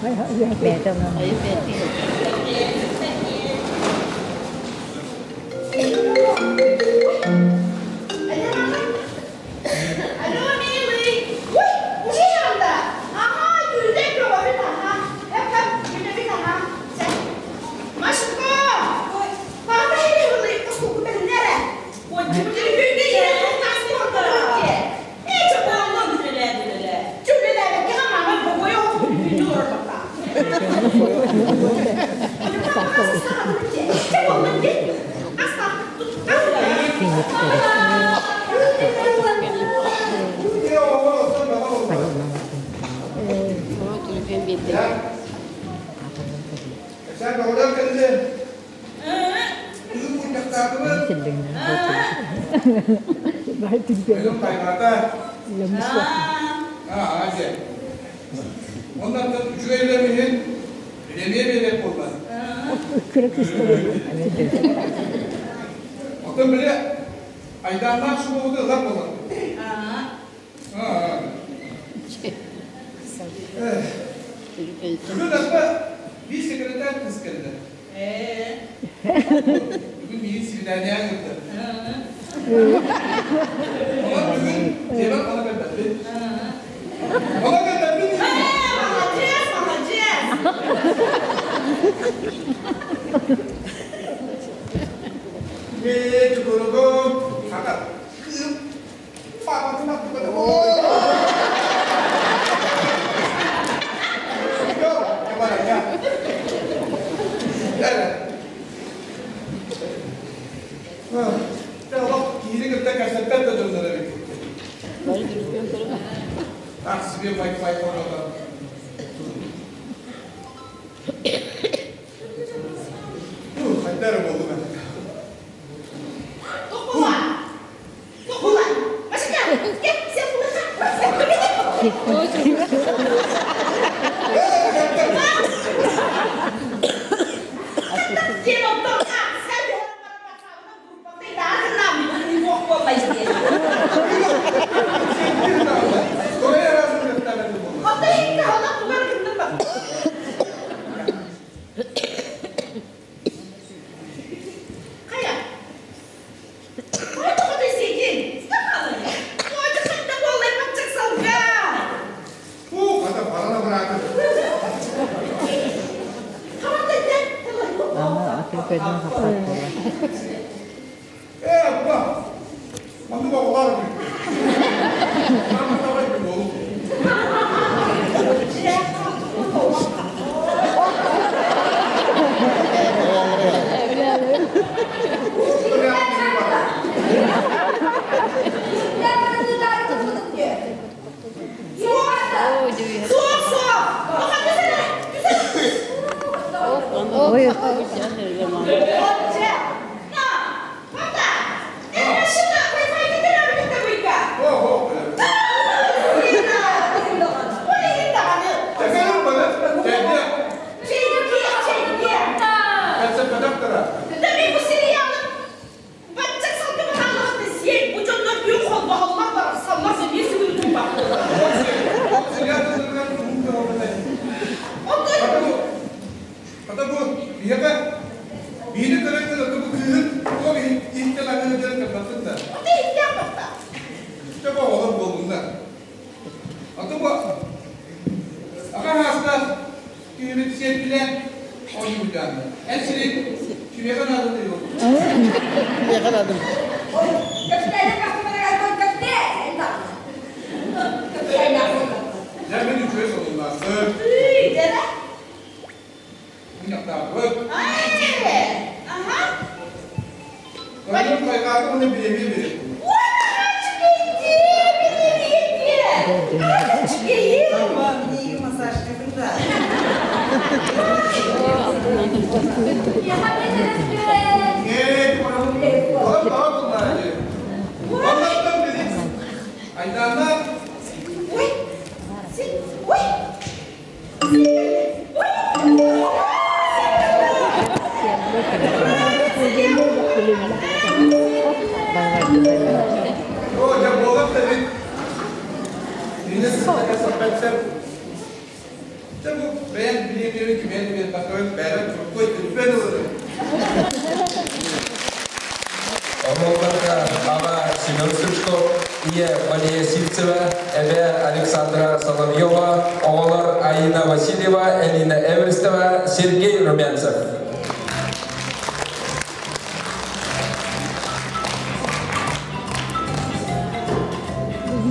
Бэйэтэ онон. Алло, милый! Ой, уже янда! Ага, күлдек көҕөбүт, аха. Хэп-хэп, күлэбит, аха. Машка! Ой, папа хеле осколку бэлинэрэ. Ой, чүпүтүрүкүйгэ иһэн тас буолтарар. Ээ, чоппоонно үлэлээ. Чүлэлээбэккэ мама богойо күндү олорбакка. Оннан үчүгэй үлэм иһин Эмиэ биэрэр буолла. Кыра кыыстары. Оттон били айдааннаах суолу ылар буолар. Бүгүн аппа биир секретарь кыз кэллэ. Бүгүн миигин свиданиеҕа ыытта. Онон бүгүн дьиэбэр хоно кэлбэппин. Хоно кэлбэппин Молодец, молодец! Ээ, чукуругум, хата, кыым, папатын аттыгар Киһини кытта кэпсэппэт да дьоннор эбит. Так себе вай-фай оҥорон. Хайда эрэ буоллум ээ. Тохула! Тохула! Машка! Кеп, сен Ама атын көрдөн хаппат буолар. Ээ, аппа, маннык оҕолор Ой, Биири көрөн бу кыыһын туох иһиттэн аҥыы диэн кырбаттын да. Чэ бу оҕолор буоллуннар. Аты бу аха хаастаах киһибит сиэппилэ оонньуурдаанна. Эн сирин кимиэхэ наадын ыйыл. Кимиэхэ наадын. Дьэ мин үчүгэй солуннаахпын. Мунньахтаабыт. Кырдьык байҕаата уонна бириэмийэ биэрэр. Айдааннаах Оо, дьэ буолар да эбит. Иннэ сыттака саппатсар. Дьэ бу бэйэҥ Аттыбын бэйэм туркуй түспэт ылыным. Оруолларга аҕа Семен Стручков, ийэ Мария Сивцева, эбээ Александра Соловьева, оҕолор Аина Васильева, Элина Эверстова, Сергей Румянцев.